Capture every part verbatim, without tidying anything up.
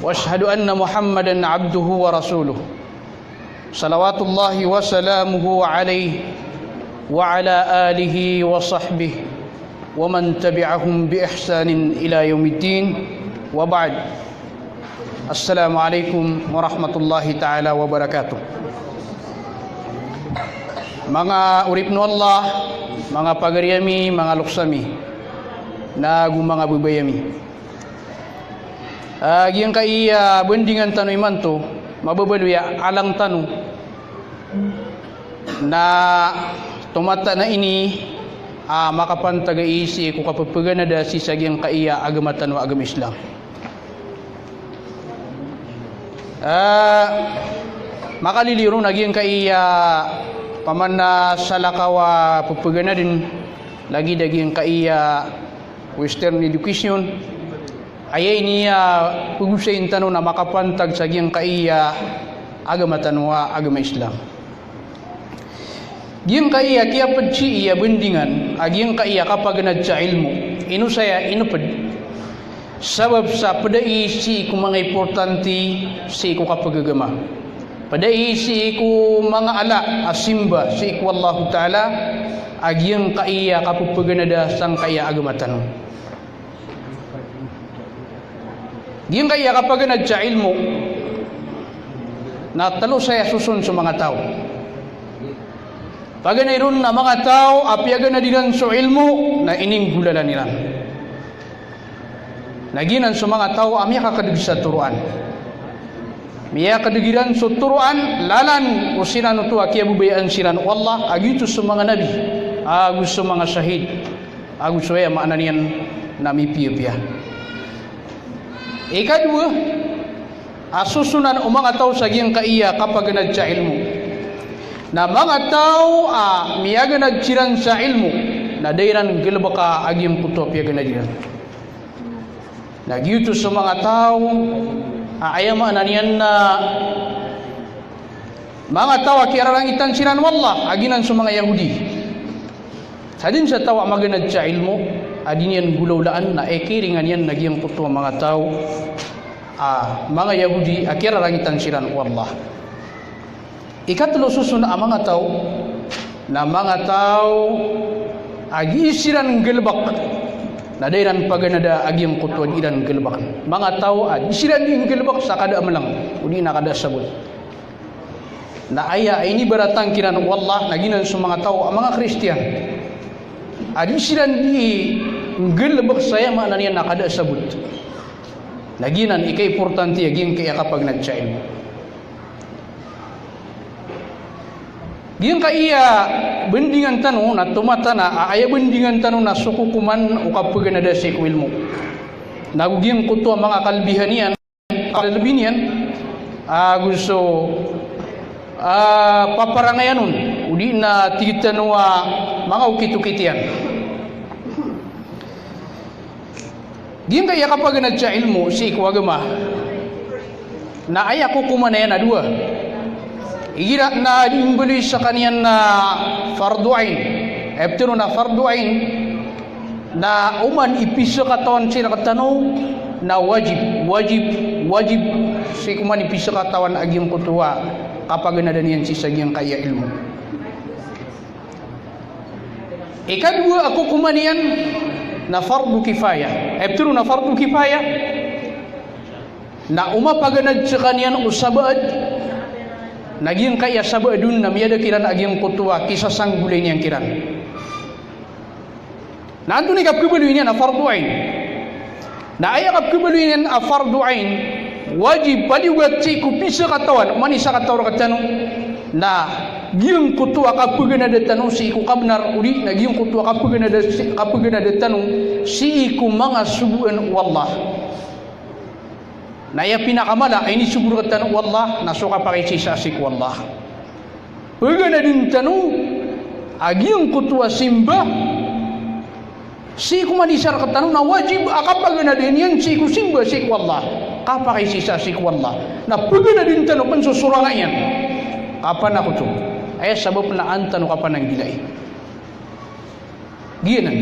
وأشهد أن محمدا عبده ورسوله، صلوات الله وسلامه عليه وعلى آله وصحبه ومن تبعهم بإحسان إلى يوم الدين، وبعد. السلام عليكم ورحمة الله تعالى وبركاته. Manga oripn o Allah, manga pagari ami, manga loks ami, nago manga babay ami. Ah, giyangkai a bandingan tano imanto, mababaloy a alang tano na tomatana ini a makapantag ai sii ko kapphaganada sii sa giyangkai a agama tano a agama Islam. Ah, makaliliyo ron a giyangkai a paman a salakaw a pphaganadn, lagid a giyangkai a Western education, aya ini a pagosayin tano na makapantag sa giyangkai a agama tano a agama Islam. Giyangkai a kiyapd sii a bandingan a giyangkai a kapaganad sa ilmo, ino saya inpd? Sabap sa pd ai sii ko manga importante sii ko kapagagama, pd ai sii ko manga ala a simba sii ko Allahu Ta'ala a giyangkai a kapphaganada sangkai a agama tano. Giyangkai a kapaganad sa ilmo na tlo saya soson so manga taw. Paganay ron na manga taw a piyaganad iran so ilmo na ininggolalan iran. Na giyanan so manga taw a miyakakadg sa toroan. Miyakadg iran so toroan, lalan o siran oto a kiyababayaan siran o Allah, a giyoto so manga nabi, ago so manga shahid, ago so aya maana niyan na mipiyapiya. Ikadowa a sosonan o manga taw sa giyangkai a kapaganad sa ilmo na manga taw a miyaganad siran sa ilmo na da iran nggalbka a giyangkoto a piyaganad iran. Na giyoto so manga taw a aya maana niyan na manga taw a kiyararangitan siran o Allah, a giyanan so manga Yahudi. Sadn sa taw a maganad sa ilmo a di niyan nggolawlaan na ikiringan iyan na giyangkoto a manga taw a manga Yahudi a kiyararangitan siran o Allah. Ikatlo soson a manga taw na manga taw a di siran nggalbk, na da iran paganada a giyangkoto a di iran nggalbk. Manga taw a di siran di nggalbk sa kada a mlang odi na kada a sabot. Na aya a inibaratan kiran o Allah na giyanan so manga taw a manga Kristiyan a di siran di nggalbk sa aya maana niyan na kada a sabot. Na giyanan i kaimportante a giyangkai a kapaganad sa ilmo. Giyangkai a bandingan tano na tomatana a aya bandingan tano na so kokoman o kapaganada sii ko ilmo. Na go giyangkoto a manga kalbihan iyan, kalbi niyan, ago so, ah, paparangayan on, odi na tig tano a manga okit-okit iyan. Giyangkai a kapaganad sa ilmo sii ko agama na aya kokoman iyan na dowa. Igira na di mbaloy skaniyan na fardu ain. Aya ptharoon a fardu ain na oman i pzakatawan sii rktano na wajib, wajib, wajib sii ko oman i pzakatawan a giyangkoto a kapaganada niyan sii sa giyangkai a ilmo. Ikadowa a kokoman iyan na fardu kifaya. Aya ptharoon a fardu kifaya na o mapaganad skaniyan o sabaad, na giyangkai a sabaad on na miyada kiran a giyangkoto a kisasanggolay niyan kiran. Na antonaa i kapkhabaloy niyan a fardu ain? Na aya kapkhabaloy niyan a fardu ain, wajib, paliyogat sii ko pzakatawan, oman i sakataw rktano, na giyangkoto a kapaganada tano sii ko kabnar, odi na giyangkoto a kapaganada, kapaganada tano sii ko manga sogoan o Allah. Na aya pinakamala a inisogo rktano o Allah na so kapakaisaisa sii ko Allah. Paganadn tano a giyangkoto a simba sii ko oman i isa rktano na wajib a kapaganada niyan sii ko simba sii ko Allah, kapakaisaisa sii ko Allah. Na paganadn tano pn so soranga iyan. Kapanakoto. Aya sabap na an tano kapananggilai. Giyanan.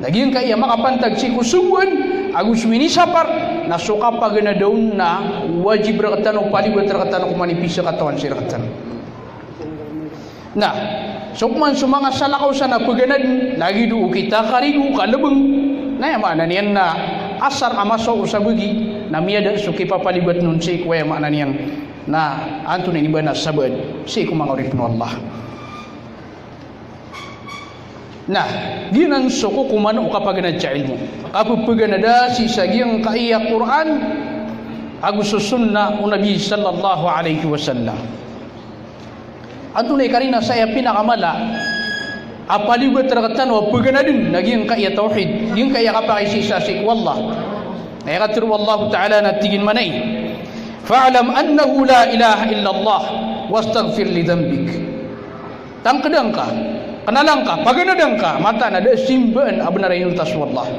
Na giyangkai a makapantag sii ko sogoan ago so minisapar Na so kapaganad on na wajib rktano, paliyogat rktano ko manipis a katawan sii rktano. Na so koman so manga salakaw sa na paganad, lagid o okit a karigo, kalbng, na aya maana niyan na asar a masowa o sabagi, na miyada so kipapaliyogat on sii ko aya maana niyan na antonaa i ba na sabaad sii ko manga oripn o Allah. Na giyanan so kokoman o kapaganad sa ilmo. Kapphaganada sii sa giyangkaya Qur'an ago so sunnah o Nabi sallallahu alaihi wasallam. Antonaa i karina sa aya pinakamala a paliyogat rktano a paganadn na giyangkaya tawhid, giyangkaya kapakaisaisa sii ko Allah. Aya katharo o Allah Ta'ala na tig iyan manay, "Fa'lam annahu la ilaha illallah wastaghfir li dhanbik." Tangkda ngka, knalan ka, paganada ngka, mataan a da a simbaan a bnar a inonta so Allah.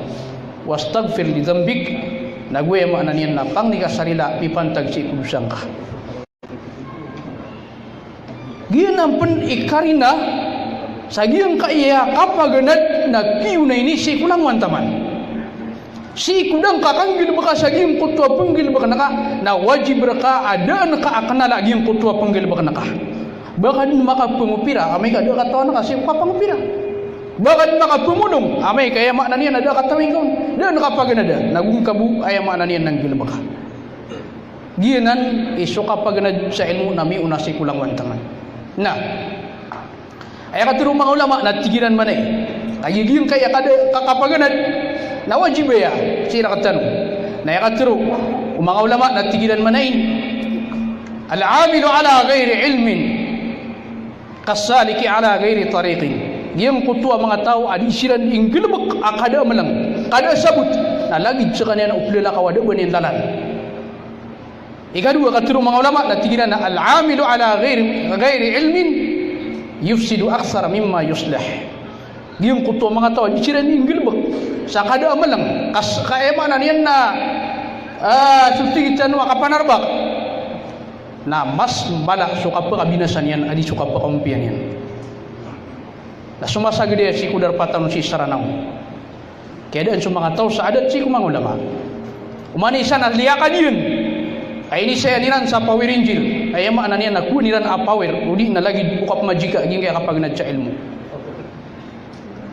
"Wastaghfir li dhanbik," na go aya maana niyan na pangni ka sa rila pipantag sii ko dosa ngka. Giyanan pn i karina sa giyangkaya kapaganad na kiyonaini sii ko langowan taman. Sii ko da ngka kanggalbka sa giyangkoto a pnggalbkn ka, na wajib rka a daan ka a knala giyangkoto a pnggalbkn ka. Ba ka dn makapngopira amay ka da a katawan ka sii ko kapngopira. Ba ka dn makapmolong amay ka aya maana niyan na da a katawan ka on. Daan ka paganada, na go ngka bo aya maana niyan na nggalbka. Giyanan i so kapaganad sa ilmo na miyaona sii ko langowan taman. Na aya katharo o manga ulama na tig iran manay, kagiya giyangkaya kada, ka, kapaganad na wajib aya sii rktano. Na aya katharo o manga ulama na tig iran manay, "Al-amilu ala ghairi ilmin kas-saliki ala ghairi tariqin." Giyangkoto a manga taw a di siran inggalbk a kada a mlang, kada a sabot, na lagid skaniyan o plalakaw a da a ba niyan lalan. Ikadowa, katharo o manga ulama na tig iran a, "Al-amilu ala ghairi, ghairi ilmin yufsidu akthara mimma yuslih." Giyangkoto a manga taw a di siran inggalbk sa kada a mlang, kas, ka aya maana niyan na, ah, so tig tano a kapanarbak, na mas mala so kapakabinasa niyan a di so kapakaompiya niyan. Na so masagad aya sii ko darpa tano sii sa Ranao. Kiyadaan so manga taw sa adat sii ko manga ulama. Oman i isa na liyakad iyan a inisaiyan iran sa Power Ranger. Aya maana niyan na kowaan iran a power, odi na lagid o kapmajika giyangkaya kapaganad sa ilmo.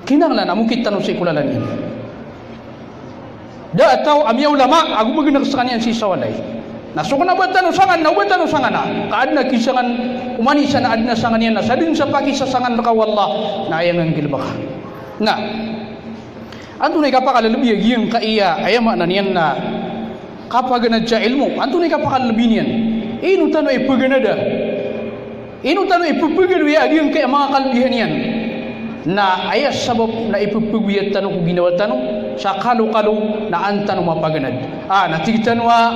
Kinanglan a mokit tano sii ko lalan iyan. Da a taw a miyaolama ago magnk skaniyan sii sa walay. Na so kna ba tano sangan, na o ba tano sangana. Ka adn a kisangan, oman i isa na adn a sangan iyan na sa dn sa pakisasangan rka o Allah, na aya nggalbka. Na antonaa i kapakalbi a giyangkaya, aya maana niyan na kapaganad sa ilmo? Antonaa i kapakalbi niyan? Ino tano ipaganada? Ino tano ipphagaloya a giyangkaya manga kalbihan iyan? Na aya sabap na ipphagoyat tano ko ginawa tano sa kalokalo na an tano mapaganad. Ah, na tig tano a,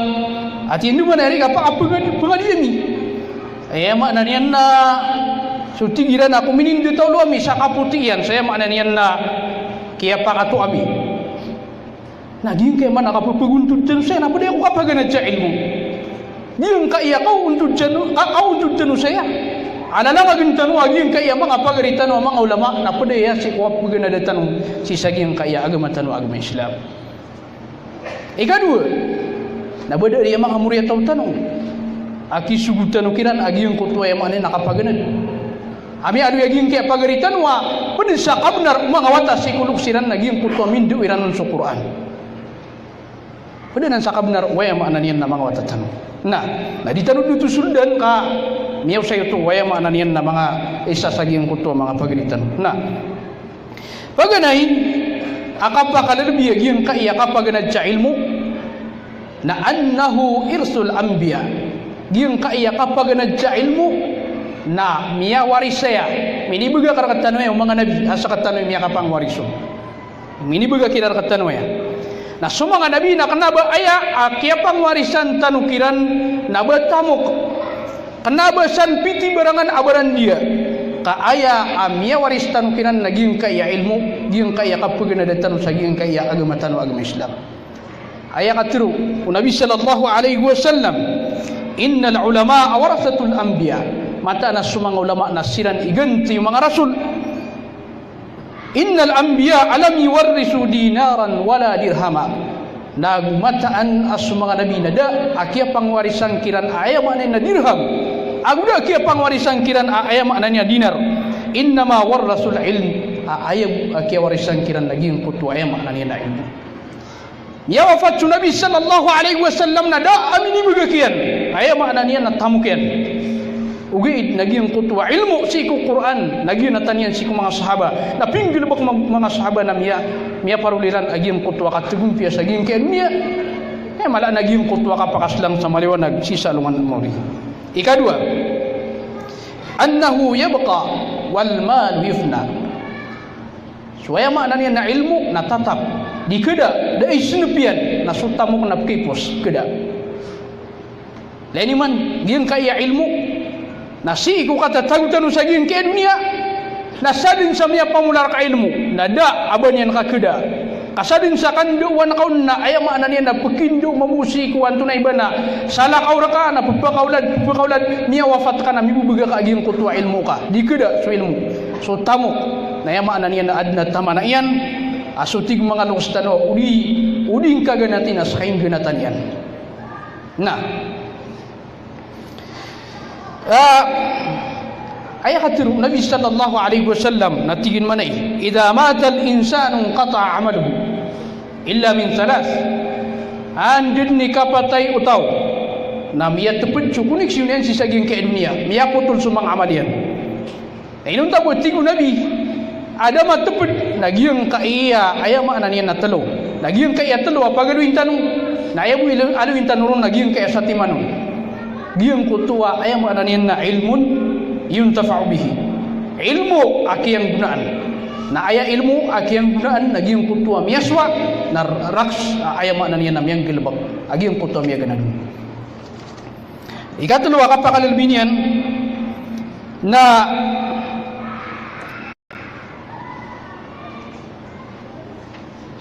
ati ino man ari ka paka pangadi, pangadi ami. Aya maana niyan na so tig iran a ko mininda taw lo ami sa kapoti iyan, sa aya maana niyan na kiyapakato ami. Na giyangkaya man a kapaphagontod tano saya na pd aya ko kapaganad sa ilmo. Giyangkaya kaontod tano, ka-, kaontod tano saya. Alalangagn tano a giyangkaya manga pagari tano a manga ulama na pd aya sii ko kapaganada tano sii sa giyangkaya agama tano a agama Islam. Ikadowa, na ba da a riya manga moriyataw tano a kisogo tano kiran a giyangkoto aya maana niyan na kapaganad. Ami aloy a giyangkaya pagari tano a pd sa kabnar o manga wata sii ko loks iran na giyangkoto a mindao iran on so Qur'an. Pd anan sa kabnar o aya maana niyan na manga wata tano. Na, na di tano dn oto soldan ka miyaosay oto o aya maana niyan na manga isa sa giyangkoto a manga pagari tano. Na paganay a kapakalbi a giyangkaya kapaganad sa ilmo na annahu irthul anbiya. Giyangkaya kapaganad sa ilmo na miyawaris aya, minibgay rktano aya o manga nabi a sktano i miyakapangwaris on. Minibgay kiran rktano aya. Na so manga nabi na kna ba aya a kiyapangwarisan tano kiran na ba tamok. Kna ba san pitibarangan a barandiya. Ka aya a miyawaris tano kiran na giyangkaya ilmo, giyangkaya kapaganada tano sa giyangkaya agama tano a agama Islam. Aya katharo o Nabi sallallahu alaihi wasallam, "Innal ulama'a warathatul anbiya." Mataan a so manga ulama na siran i ganti o manga rasul. "Innal anbiya'a lam yuwarrithu dinaran wala dirhama." Na ago mataan a so manga nabi na da a kiyapangwarisan kiran a aya maana niyan na dirham, ago da a kiyapangwarisan kiran a aya maana niyan na dinar. Innama warrathul ilm, a aya a kiyawarisan kiran na giyangkoto a aya maana niyan na ilmo. Miyawafat so Nabi sallallahu alaihi wasallam na da a minibgak iyan, aya maana niyan na tamok iyan. Ogaid na giyangkoto a ilmo sii ko Qur'an na giyanatan iyan sii ko manga sahaba. Na pinggalbk o manga sahaba na miya, miyaparoli ran a giyangkoto a katagompiya sa giyangkaya doniya. Aya mala na giyangkoto a kapakaslang sa maliwanag sii sa alongan a mawri. Ikadowa, annahu yabqa wal malu yafna. So aya maana niyan na ilmo na tatap, di kda, da i snp iyan, na so tamok na pkipos, kda. Lagid iman giyangkaya ilmo na sii ko katatago tano sa giyangkaya doniya, na sadn sa miyapamola rka ilmo na da a ba niyan ka kda. Ka sadn sa kandaowan ka on na aya maana niyan na pkindao mambo sii ko antonaa i ba na salakaw rka na pphakaolad, pphakaolad, miyawafat ka na mibgak a giyangkoto a ilmo ka. Di kda so ilmo. So tamok na aya maana niyan na adn a tamana iyan a so tig o manga loks tano a o di, o di ngka ganati na ska ingganatan iyan. Na ah, aya katharo o Nabi sallallahu alaihi wasallam na tig iyan mambo a, "Idha matal insanu inqata'a amaluhu illa min thalath." Anda dn i kapatay o taw na miyatpd so koneksyon iyan sii sa giyangkaya doniya, miyapotol so manga amal iyan. Na inonta bo a tig o Nabi, a da matpd na giyangkaya, aya maana niyan na tlo. Na giyangkaya tlo a pagaloyin tano, na aya bo i alo-, aloyin tano ron na giyangkaya satiman on. Giyangkoto a aya maana niyan na ilmun yuntafa'u bihi. Ilmo a kiyanggonaan. Na aya ilmo a kiyanggonaan na giyangkoto a miyasowa, na r-, raks a aya maana niyan na miyanggalbk a giyangkoto a miyaganad. Ikatlo a kapakalbi niyan na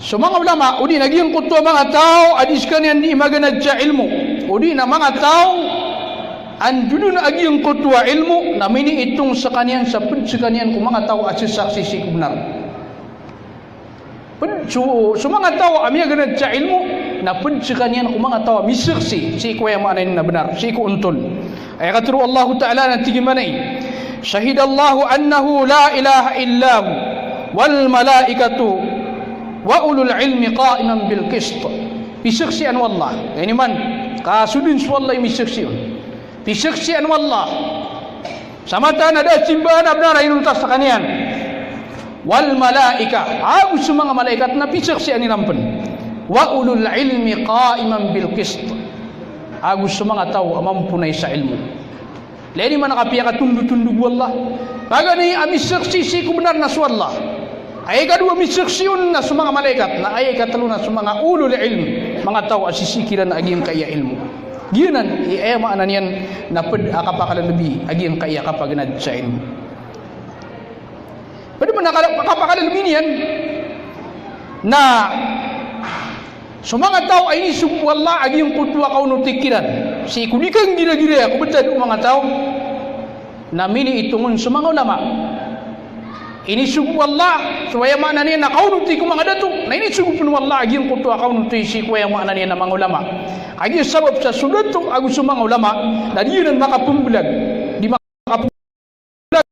so manga ulama, odi na giyangkoto a manga taw a di skaniyan di maganad sa ilmo, odi na manga taw a ndodon a giyangkoto a ilmo na miniitong skaniyan sa pd skaniyan ko manga taw a sasaksi sii ko bnar. Pd so, so manga taw a miyaganad sa ilmo na pd skaniyan ko manga taw a misaksi sii ko aya maana niyan na bnar, sii ko ontol. Aya katharo o Allahu Ta'ala na tig iyan mambo a, "Shahidallahu annahu la ilaha illa hu wal malaikatu wa ulul ilmi qa'iman bil qist." Pisaksian o Allah. Aya niyan mambo ka so dn so Allah i misaksi on. Pisaksian o Allah sa mataan a da a simbaan a bnar a inonta skaniyan. Wal malaika, ago so manga malaikat na pisaksian iran pn. Wa ulul ilmi qa'iman bil qist. Ago so manga taw a mamponay sa ilmo. Lagid iman a kapiyakatondotondog o Allah. Paganay a misaksi sii ko bnar na so Allah. Aya ikadowa a misaksi on na so manga malaikat, na aya ikatlo na so manga ulul ilm, manga taw a sisii kiran a giyangkaya ilmo. Giyanan i aya maana niyan na pd a kapakalbi a giyangkaya kapaganad sa ilmo. Pd pn a kala-, kapakalbi niyan na so manga taw a inisogo o Allah a giyangkoto a kaonoti kiran sii ko di kanggiragiraya ko btad o manga taw na miniitong on so manga ulama. Inisogo o Allah so aya maana niyan na kaonoti ko manga dato, na inisogo pn o Allah a giyangkoto a kaonoti sii ko aya maana niyan na manga ulama. Kagiya sabap sa so dato ago so manga ulama na di iran makapmblag, di makapmblag.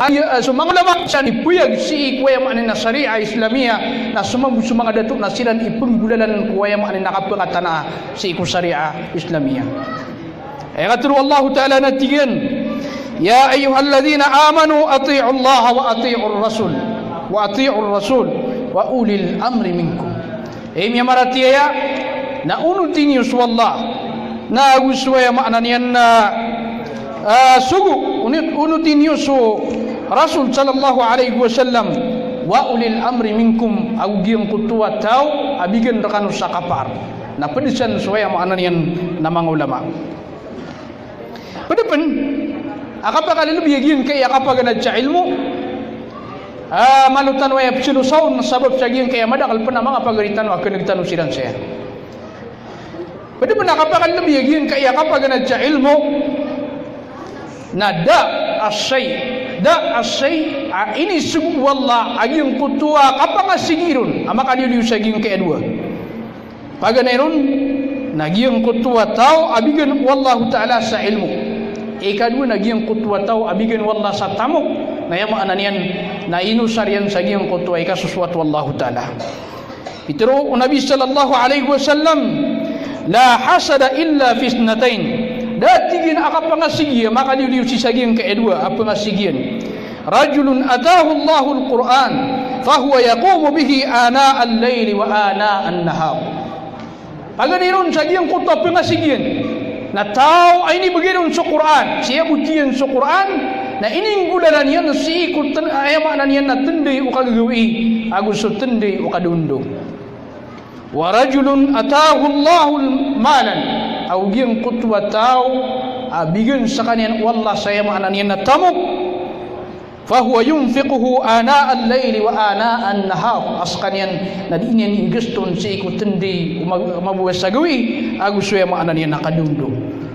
Aya, eh, so manga ulama siran i payag sii ko aya maana niyan na Sharia Islamiyah, na so mambo so manga dato na siran i pnggolalan ko aya maana niyan na kapakatanaa sii ko Sharia Islamiyah. Aya katharo o Allahu Ta'ala na tig iyan, "Ya ayyuhalladhina amanu ati'ullaha wa ati'ur rasul, wa ati'ur rasul, wa ulil amri minkum." Hay miyamaratiyaya, na onoti niyo so Allah, na ago so aya maana niyan na, ah, sogo, onot-, onoti niyo so Rasul sallallahu alaihi wasallam, wa ulil amri minkum, ago giyangkoto a taw a bigan rkano sa kapaar. Na pd san so aya maana niyan na manga ulama. Pd pn a kapakalbi a giyangkaya kapaganad sa ilmo. Ah, malo tano aya pzalosaon sabap sa giyangkaya madakl pn a manga pagari tano a kneg tano siran saya. Pd pn a kapakalbi a giyangkaya kapaganad sa ilmo na da a shay, da a shay a inisogo o Allah a giyangkoto a kapangasigi ron a makaliyo-liyo sa giyangkaya dowa. Paganay ron, na giyangkoto a taw a bigan o Allahu Ta'ala sa ilmo. Ikadowa na giyangkoto a taw a bigan o Allah sa tamok, na aya maana niyan na inosar iyan sa giyangkoto a ikasosoat o Allahu Ta'ala. Pitharo o Nabi sallallahu alaihi wasallam, "La hasada illa fi ithnatain." Da, tig iyan, a kapangasigi a makaliyo-liyo sii sa giyangkai a dowa a pangasigi iyan. "Rajulun atahu Allahul Qur'an, fahuwa yaqumu bihi ana'al layli wa ana'an nahar." Paganay ron sa giyangkoto a pangasigi iyan, na taw a inibgay ron so Qur'an, sii a bot iyan so Qur'an, na ininggolalan iyan sii ko tn-, aya maana niyan na tnday o kagagawii ago so tnday o kadaondaw. "Wa rajulun atahu Allahul malan." Ago giyangkoto a taw a bigan skaniyan o Allah sa aya maana niyan na tamok, "fahuwa yunfiquhu ana'al layli wa ana'an nahar." A skaniyan na dii niyan inggaston sii ko tnday o mag-, mababaya sa gawii ago so aya maana niyan na kadaondaw.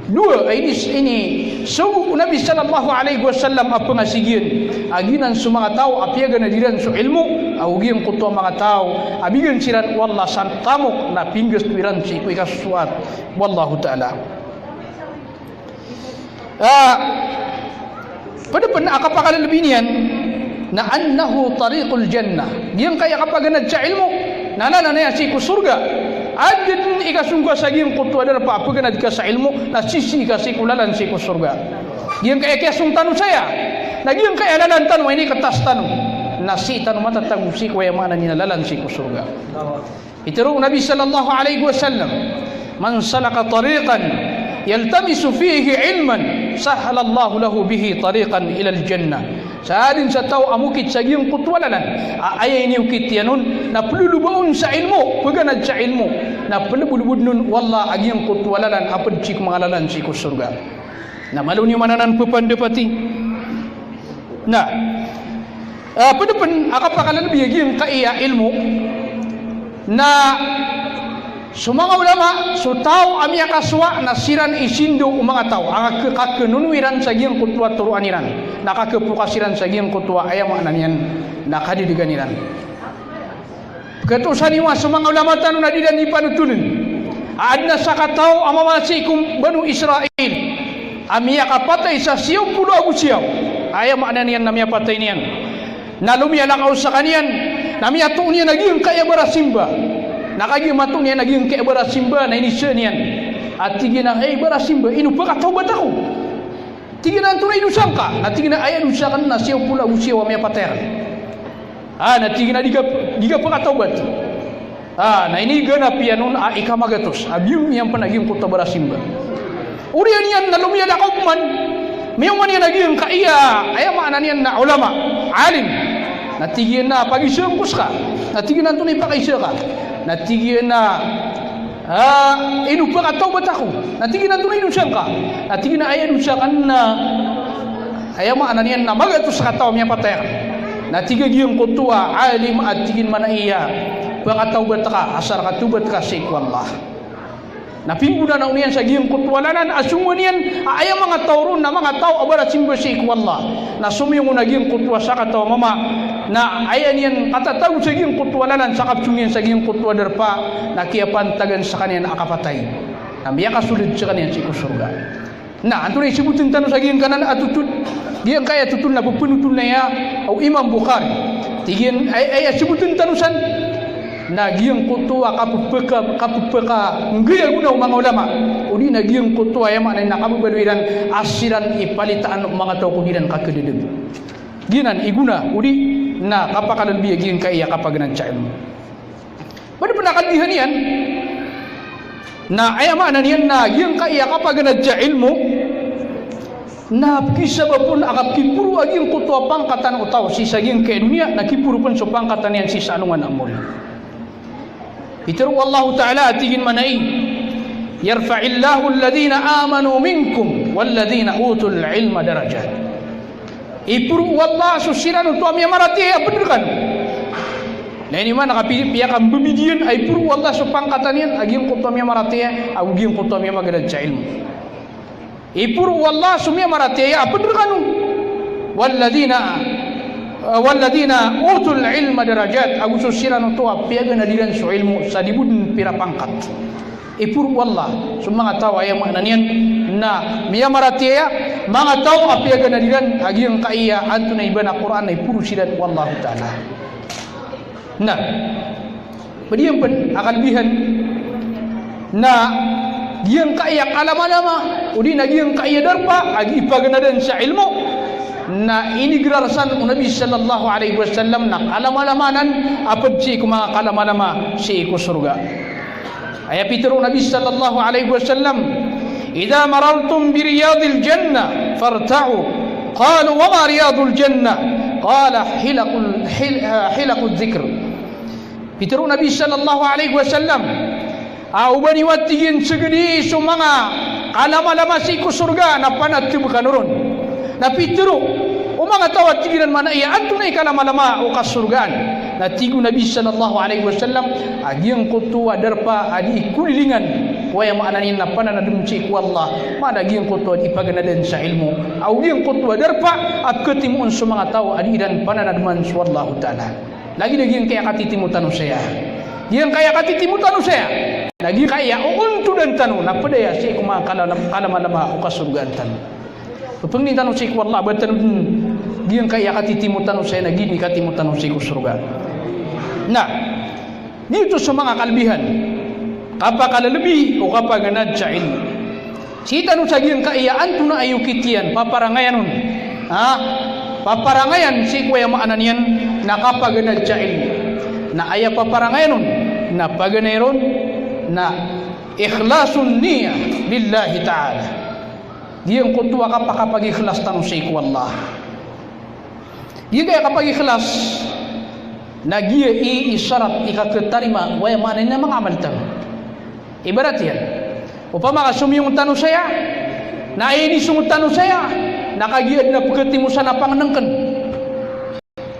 Dowa a ini, inisogo o Nabi sallallahu alaihi wasallam a pangasigi iyan a giyanan so manga taw a piyaganad iran so ilmo, ago giyangkoto a manga taw a bigan siran o Allah sa tamok na pinggasto iran sii ko ikasosoat o Allahu Ta'ala. Ah, pd pn a kapakalbi niyan na annahu tariqul jannah. Giyangkai a kapaganad sa ilmo na lalan aya sii ko sorga. Adn i kasong ka sa giyangkoto a darpa a pganad ka sa ilmo na sisii ka sii ko lalan sii ko sorga. Giyangkai a kiyasong tano saya, na giyangkai a lalan tano a iniktas tano, na sii tano matatago sii ko aya maana niyan na lalan sii ko sorga. Pitharo o Nabi sallallahu alaihi wasallam, "Man salaka tariqan yaltamisu fihi ilman, sahhalallahu lahu bihi tariqan ilal jannah." Sadn sa taw a mokit sa giyangkoto a lalan a aya iniokit iyan on na ploloba on sa ilmo, pganad sa ilmo, na plbolobodn on o Allah a giyangkoto a lalan a pd sii ko manga lalan sii ko sorga. Na malo niyo man anan ppandapati. Na, ah, pd pn a kapakalbi a giyangkai a ilmo na so manga ulama, so taw a miyakasowa na siran i sindaw o manga taw a kak-, kaknono iran sa giyangkoto a toroan iran, na kakpokas iran sa giyangkoto a aya maana niyan na kadadagan iran. Pkhatoosan iyo a so manga ulama tano na di iran ipanotoln a adn a sakataw a mama sii ko Banu Israil a miyakapatay sa siyaw polo ago siyaw. Aya maana niyan na miyapatay niyan na lomiyalakaw skaniyan, na miyatoon iyan a giyangkai a barasimba. Na kagiya matoon iyan a giyangkai a barasimba na inisaan iyan a tig iyan a, "Hay barasimba, ino pkatawbat ako?" Tig iyan a, "Antonaa i dosa ngka?" Na tig iyan a, "Aya dosa akn na siyaw polo ago siyaw a miyapatay akn." Ah, na tig iyan a, "Di ka, di ka pkatawbat." Ah, na iniganap iyan on a ika magatos a biyaloy iyan pn a giyangkoto a barasimba. Oriyan iyan na lomiyalakaw pman, miyaoma niyan a giyangkai a, aya maana niyan na ulama, alim. Na tig iyan a, "Pagizaan ko ska." Na tig iyan a, "Antonaa i pakaizaa ka?" Na tig iyan a, "Ah, ino pkatawbat ako?" Na tig iyan a, "Antonaa i dosa ngka?" Na tig iyan a, "Aya dosa akn na, aya maana niyan na magatos a kataw a miyapatay akn." Na tig a giyangkoto a alim a tig iyan, "Mana iya pkatawbat ka, asar ka tawbat ka sii ko Allah." Na pinggonanao niyan sa giyangkoto a lalan a songowan iyan a aya manga taw ron na manga taw a barasimba sii ko Allah. Na somiyong on a giyangkoto a sakataw a mama na aya niyan katatago sa giyangkoto a lalan sa kapsong iyan sa giyangkoto a darpa na kiyapantagan skaniyan a kapatay. Na miyakasold skaniyan sii ko sorga. Na antonaa i sabotn tano sa giyangkanan a totol? Giyangkai a totol na pphanotol iyan o Imam Bukhari. Tig iyan, ay, aya sabotn tano san na giyangkoto a kapphaka-, kapphakanggiya gona o manga ulama, odi na giyangkoto a aya maana niyan na kababaloy iran a siran i palitaan o manga taw ko di iran kakadadag. Giyanan i gona odi na kapakalbi a giyangkai a kapaganad sa ilmo. Pd pn a kalbihan iyan na aya maana niyan na giyangkai a kapaganad sa ilmo na pkisabap on a kapkiporo a giyangkoto a pangkatan o taw sii sa giyangkai a doniya, na kiporo pn so pangkatan iyan sii sa alongan a mori. Pitharo o Allahu Ta'ala a tig iyan, mana i, "Yarfa'illahu alladhina amanu minkum walladhina utul ilma darajat." Iporo o Allah so siran oto a miyamaratiyaya a pd rkano. Na ino man a kapi-, piyakambibid iyan a iporo o Allah so pangkatan iyan a giyangkoto a miyamaratiyaya ago giyangkoto a miyamaganad sa ilmo. Iporo o Allah so miyamaratiyaya a pd rkano. Walladhina Walladhina utul ilma darajat, ago so siran oto a piyaganad iran so ilmo sa di bo dn pira pangkat. Iporo o Allah so manga taw a aya maana niyan na miyamaratiyaya, manga taw a piyaganad iran a giyangkaya antonaa i ba na Qur'an na iporo siran o Allahu Ta'ala. Na pd iyan pn a kalbihan na giyangkaya kalamalama odi na giyangkaya darpa a gii paganadan sa ilmo na inigrar san o Nabi sallallahu alaihi wasallam na kalamalama anan a pd sii ko manga kalamalama sii ko sorga. Aya pitharo o Nabi sallallahu alaihi wasallam, "Idha marartum bi riyadil jannah farta'u." Qalu, "Wa ma riyadul jannah?" Qala, "Hilaqul, hil-, ah, hilaqudh dhikr." Pitharo o Nabi sallallahu alaihi wasallam, a o ba niyo, tig iyan, sgdi so manga kalamalama sii ko sorga na panatb kano ron. Na pitharo o manga taw a tig iran, maana iyan, antonaa i kalamalama o kasorgaan? Na tig o Nabi sallallahu alaihi wasallam a giyangkoto a darpa a dii kolilingan o aya maana niyan na pananadm sii ko Allah, maana giyangkoto a dii paganadan sa ilmo, ago giyangkoto a darpa a pkhatimoon so manga taw a dii iran pananadman so Allahu Ta'ala. Lagid a giyangkaya katitimo tano saya. Giyangkaya katitimo tano saya na giyangkaya oontodan tano na pd aya sii ko manga kala-, kalamalama o kasorgaan tano. Pphangnin tano sii ko Allah a ba tano dn giyangkaya katitimo tano saya na giya i katimo tano sii ko sorga. Na giyoto so manga kalbihan, kapakalbi o kapaganad sa ilmo. Sii tano sa giyangkaya antonaa i okit iyan, paparangayan on. Ha? Paparangayan sii ko aya maana niyan na kapaganad sa ilmo. Na aya paparangayan on na paganay ron na ikhlasun niyyah lillahi ta'ala. Giyangkoto a kapakapagikhlas tano sii ko Allah. Giyangkaya kapagikhlas na giya i, i sarat i kakhatarima o aya maana niyan a manga amal tano. Ibarat iyan, opama ka somiyong tano saya, na aya inisong tano saya na kagiya adn a pkhatimo san a pangnngkn.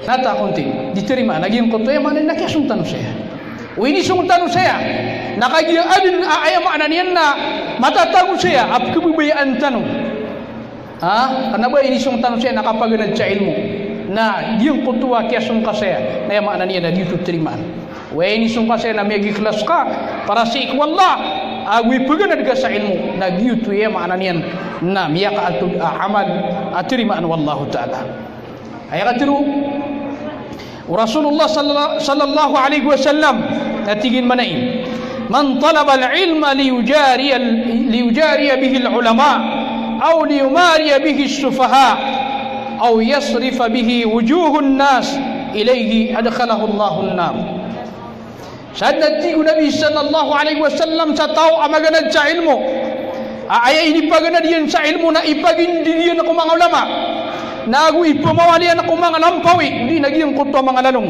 Na ta konti, di tarimaan a giyangkoto aya maana niyan na kiyasong tano saya. O inisong tano saya na kagiya adn a aya maana niyan na matatago saya a pkhababayaan tano. Ha? Kna ba inisong tano saya na kapaganad sa ilmo. Na giyangkoto a kiyasong ka saya na aya maana niyan na giyoto tarimaan. Oway, inisong ka saya na miyagikhlas ka para sii ko Allah, ago ipaganad ka sa ilmo, na giyoto i aya maana niyan na miyakaatod a amal a tarimaan o Allahu Ta'ala. Aya katharo o Rasulullah salla-, sallallahu alaihi wasallam, na tig iyan manay, "Man talabal ilma liyujariya, liyujariya bihil ulama, aw liyumariya bihis sufaha, aw yasrifa bihi wujuhun nas ilaihi, adkhalahullahu an-nar." Sadn a tig o Nabi sallallahu alaihi wasallam sa taw a maganad sa ilmo, a aya inipaganad iyan sa ilmo na ipagindg iyan ko manga ulama, na ago ipamawali iyan ko manga lampawi, odi na giyangkoto a manga lalong.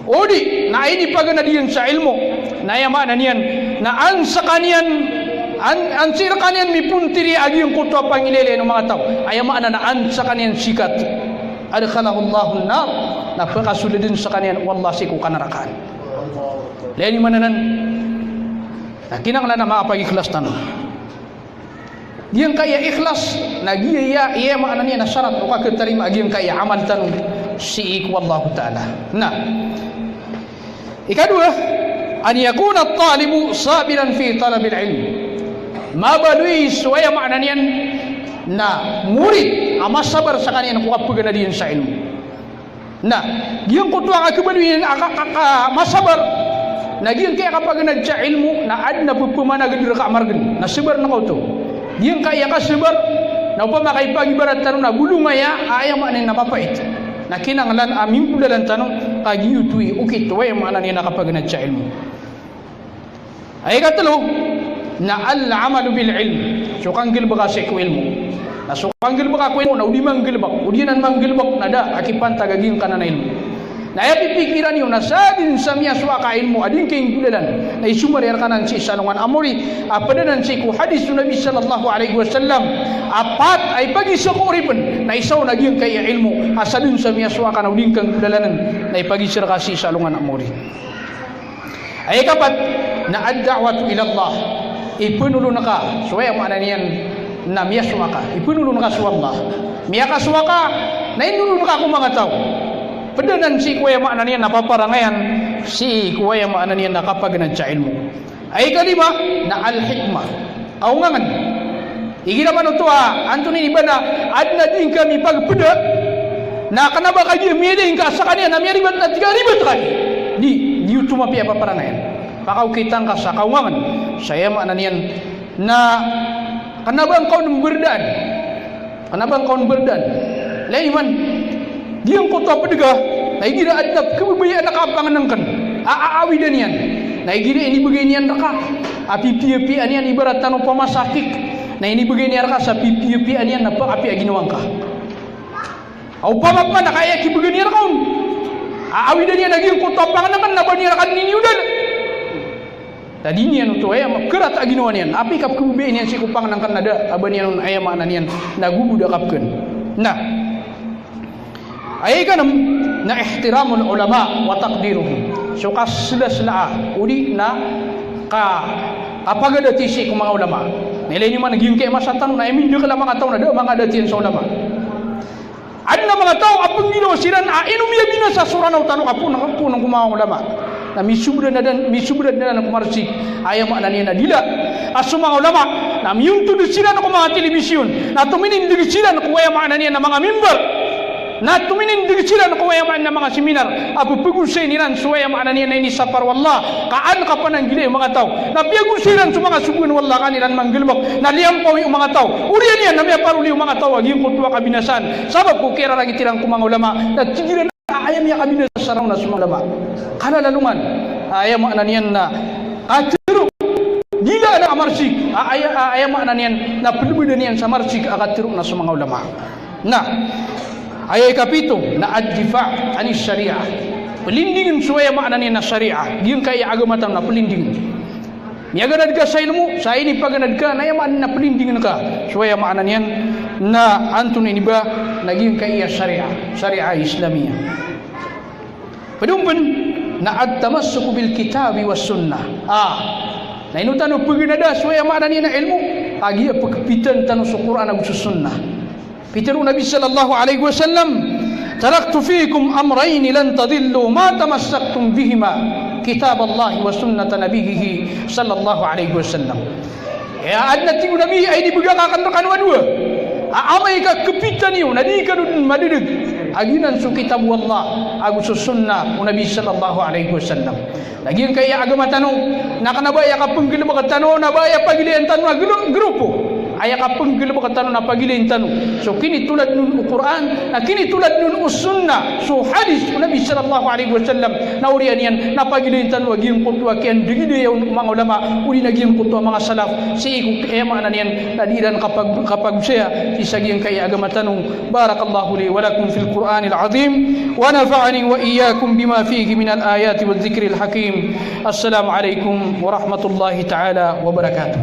Odi na aya inipaganad iyan sa ilmo na aya maana niyan na an skaniyan, an, an sii rkaniyan mipontiri a giyangkoto a pangilaylay o manga taw. Aya maana na an skaniyan sikat. Adkhalahullahu an-nar, na pakasoldn skaniyan o Allah sii ko kanarakaan. Lagid iyan man anan, na kinanglan a makapagikhlas tano. Giyangkaya ikhlas na giya i aya maana niyan na sarat o kakhatarima a giyangkaya amal tano sii ko Allahu Ta'ala. Na ikadowa, an yakuna at-talibu sabiran fi talabil ilm. Mabaloy so aya maana niyan na morit a masabar skaniyan ko kapaganad iyan sa ilmo. Na giyangkoto a kakhabaloy niyan a ka, ka, ka, masabar, na giyangkaya kapaganad sa ilmo na adn a pphamanagd rka a margn, na sabar ngka oto. Giyangkaya kasabar na opama ka ipagibarat tano na bolong aya a aya maana niyan na mapait, na kinanglan a minggolalan tano ka giyoto i okit o aya maana niyan na kapaganad sa ilmo. Aya ikatlo na al-amalu bil ilm, so kanggalbka sii ko ilmo. Na so kanggalbka ko ilmo na o di manggalbk, o di anan manggalbk na da a kipantag a giyangkanan a ilmo. Na aya pipikiran iyo na sadn sa miyasowa ka a ilmo a di ngka inggolalan, na isomar iyan rka anan sii sa alongan a mori a pd anan sii ko hadis o Nabi sallallahu alaihi wasallam a pat a ipagisa ko oripn, na isa on a giyangkaya ilmo a sadn sa miyasowa ka na o di ngka nggolalan na ipagisa rka sii sa alongan a mori. Aya ikapat na ad-da'watu ila Allah. Ipnolon ka so aya maana niyan na miyasowa ka. Ipnolon ka so Allah. Miyakasowa ka na inolon ka ko manga taw. pd anan sii ko aya maana niyan na paparangayan, sii ko aya maana niyan na kapaganad sa ilmo. Aya ikalima na al-hikmah. Kaongangn. Igira man oto a antonaa ini ba na adn a di ngka mipagpda, na kna ba kagiya miyailay ngka a skaniyan na miyaribat na tig ka ribat ka di. Di, di oto mapiya a paparangayan. Pakaokita ngka sa kaongangn, sa aya maana niyan na kna ba ngka on mbrdaan. Kna ba ngka on mbrdaan. Ilay niyo man, giyangkoto a pd ka, na igira adn a pkhababayaan ka a pangnngkn a, a, awidan iyan. Na igira inibgay niyan rka a pipiyapiya niyan, ibarat tano pamasa a cake. Na inibgay niyan rka sa pipiyapiya niyan na pakapiya a ginawa ngka. Opama pman a kaya kibgan iyan rka on a awidan iyan a giyangkoto a pangnngkn na ba niyan rka dn iniyodan. Na di niyan oto aya ma-, krat a ginawa niyan. Apiya ka pkhababayai niyan sii ko pangnngkn na da a ba niyan on aya maana niyan na gogod a kapkn. Na aya ikanm na ihtiramul ulama wa taqdiruhum. So kaslasla a, odi na ka, kapagadati sii ko manga ulama. Na ilay niyo man giyangkai a masa tano na aya mindakl a manga taw na da a manga dati iyan sa ulama. Adn a manga taw a pnggiraw siran a ino miyabinasa so Ranaw tano ka poon, ka poon ko manga ulama. Na misobrad anan, misobrad anan ko marsik, aya maana niyan na dila a so manga ulama na miyontod siran ko manga telebisyon, na tominindg siran ko aya maana niyan na manga mimbar, na tominindg siran ko aya maana niyan na manga seminar a pphagosayn iran so aya maana niyan na inisapar o Allah ka an kapananggilai o manga taw. Na piyagosay iran so manga sogoan o Allah ka an iran manggalbk, na liyampawi o manga taw. Oriyan iyan na miyaparoli o manga taw a giyangkoto a kabinasaan sabap ko kiyararangit iran ko manga ulama. Na tig iran a aya miyakabinasa sa Ranaw na so manga ulama. Kalalalongan a aya maana niyan na katharo. Dila anan a marsik a aya, a aya maana niyan na plbadan iyan sa marsik a katharo na so manga ulama. Na aya ikapito na ad-difa' anis shari'ah. Plindingn so aya maana niyan na shari'ah. Giyangkai a agama tano na plindingn. Miyaganad ka sa ilmo, sa inipaganad ka, na aya maana niyan na plindingn ka so aya maana niyan na antonaa ini ba na giyangkai a shari'ah, shari'ah Islamiyah. Pd on pn na at-tamassuk bil kitabi was sunnah. Ah. Na ino tano pganada so aya maana niyan na ilmo? Kagiya pkpitan tano so Qur'an ago so sunnah. Pitharo o Nabi sallallahu alaihi wasallam, "Taraktu fikum amrayni lan tadillu ma tamassaktum bihima, kitaballahi wa sunnata nabiyyihi sallallahu alaihi wasallam." Aya adn a tig o Nabi a inibgay akn rkano a dowa a amay ka kpitan iyo na di kano dn madadag a giyanan so kitab o Allah ago so sunnah o Nabi sallallahu alaihi wasallam. Na giyangkai a agama tano na kna ba aya kapnggalbk tano na ba aya pagilayn tano na gru-, grupo. Aya kapnggalbk tano na pagilayn tano so kinitoladn on o Qur'an, na kinitoladn on o sunnah, so hadith o Nabi sallallahu alaihi wasallam. Na oriyan iyan na pagilayn tano a giyangkoto a kiyandagidaya on o manga ulama, odi na giyangkoto a manga salaf, sii ko aya maana niyan na di iran kapag-, kapagosaya sii sa giyangkai a agama tano. بارك الله لي ولكم في القرآن العظيم، ونفعني وإياكم بما فيه من الآيات والذكر الحكيم. السلام عليكم ورحمة الله تعالى وبركاته.